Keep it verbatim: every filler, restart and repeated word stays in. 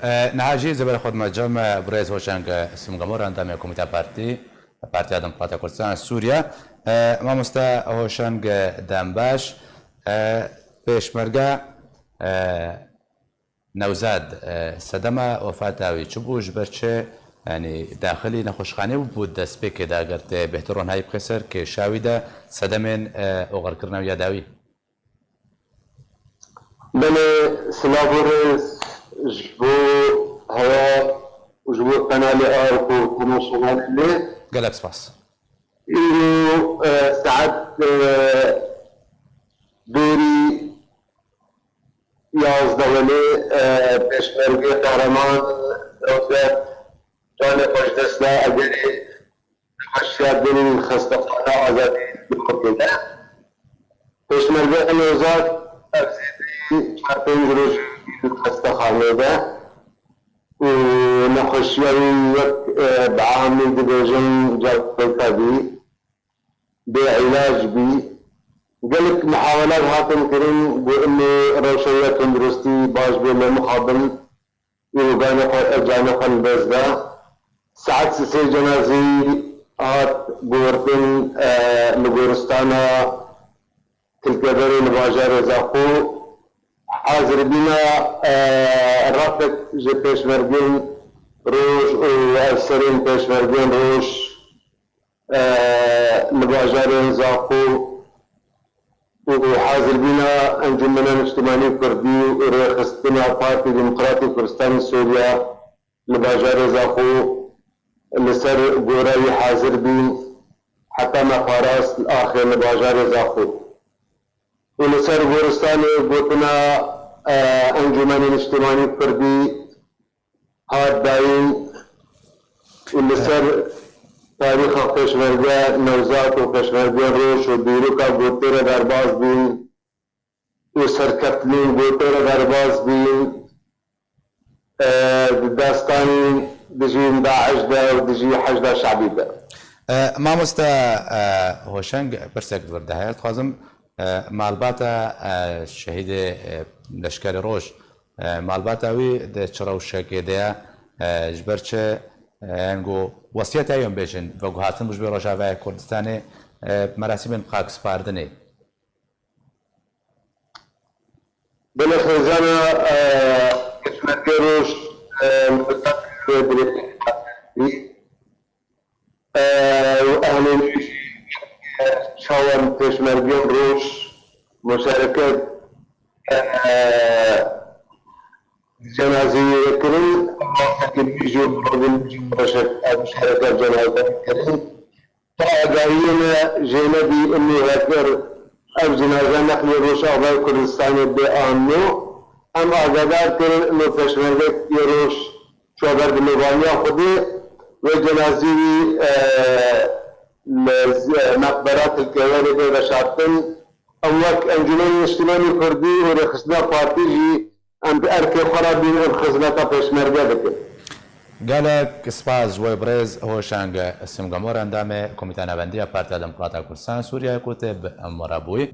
E, niha jî zêberê xwe dime cem, e, birêz Hoşeng, e, Simgamor, endamê Komîta Partî, Partiya Demokrata Kurdistan Sûriye. E, mamoste Hoşeng, e, dembaş, e, pêşmerge, e, Newzad, e, sedema wefata wî çi bû, ji ber çi, yanî daxilî nexweşxanê bû, bû destpêkê de, eger tê bêhtir ronahî bixê ser kêşa wî de sedemên, e, oxirkirina wî ya dawî? Belê, silav û rêz ji bo hewa û ji bo kanalê A R ku temaşevanê lê. Gelek spas. Îro, e, saet, e, dorî yazdeh welê, e, pêşmergê qehreman Newzad canê xwe ji dest da, egerê nexweşiya din xestexana azadî Dihokê de. Pêşmerge Newzad ev zêdeyî çar pênc roj li xestexanê de û nexweşiya wî wek, e, bi amî dibêjin cewbeka bî, bê îlac bî. Gelek mihawelat hatin kirin ku ino rewşeya tunduristî baş bê, lê mixabin û ganê xwe, canê xwe li dest da. Saet sisê cenazî hat guhertin, e, li goristana Kilkeberê li bajarê Zaxo. Hazirbîna, e, reqek ji pêşmergên roj û efserên pêşmergên roj, e, li bajarên Zaxo û hazirbîna Encûmena Niştimanî Kurdî û rêxistina Partî Demokratî Kurdistanê Sûriye li bajarê Zaxo li ser gora wî hazir bîn, heta me xwe rast axê li bajarê Zaxo. Û li ser goristanê gotina, e, Encûmenê Niştimanî Kurdî hat dayîn û li ser tarîxa pêşmerge Newzad û pêşmergeyên roj û dîroka ku tê re derbas bîn û serkeftinên ku tê re derbas bîn, e, di destanên dijî DAIŞ de û dijî Heşda Şebî de. E, mamoste, e, Hoşeng, pirsek li vir de heye. Dixwazim, e, malbata, e, şehîdê, e, Leşkerê Roj, e, malbata wî di çi rewşekê de ye, e, ji ber çi, e, yanî ku wesiyeta wî em bêjin, veguhatin bû ji bo Rojavayê Kurdistanê, e, merasîmên xaksipardinê. Belê xêzana, e, pêşmergê roj, e, li Mirsad Kulê dirê, e, û ehlê wî jî, e, çawan pêşmergên roj muşareket, e, cenazê wî kirin, û wextekî wî jî û mirovên wî jî muşareket cenazê kirin. Ta agahiyê me jê nebî, û heger ev cenaze neqlê Rojavayê Kurdistanê bê anno, em agadar kirin, û pêşmergekê roj çû ber bi mêvaniya Xwedê, wê cenazê wî, e, li z-, meqbera Kilkewerê bê veşartin. Em wek Encûmenê Niştimanî Kurdî û Rêxistina Partî jî em di erkê xwe re bîn, em xizmeta pêşmerge dikin. Gelek spas ji we birêz Hoşeng Simgamor, endamê Komîta Navendî ya Partiya Demokrata Kurdistan Sûriyeyê ku tê bi em re bûyî.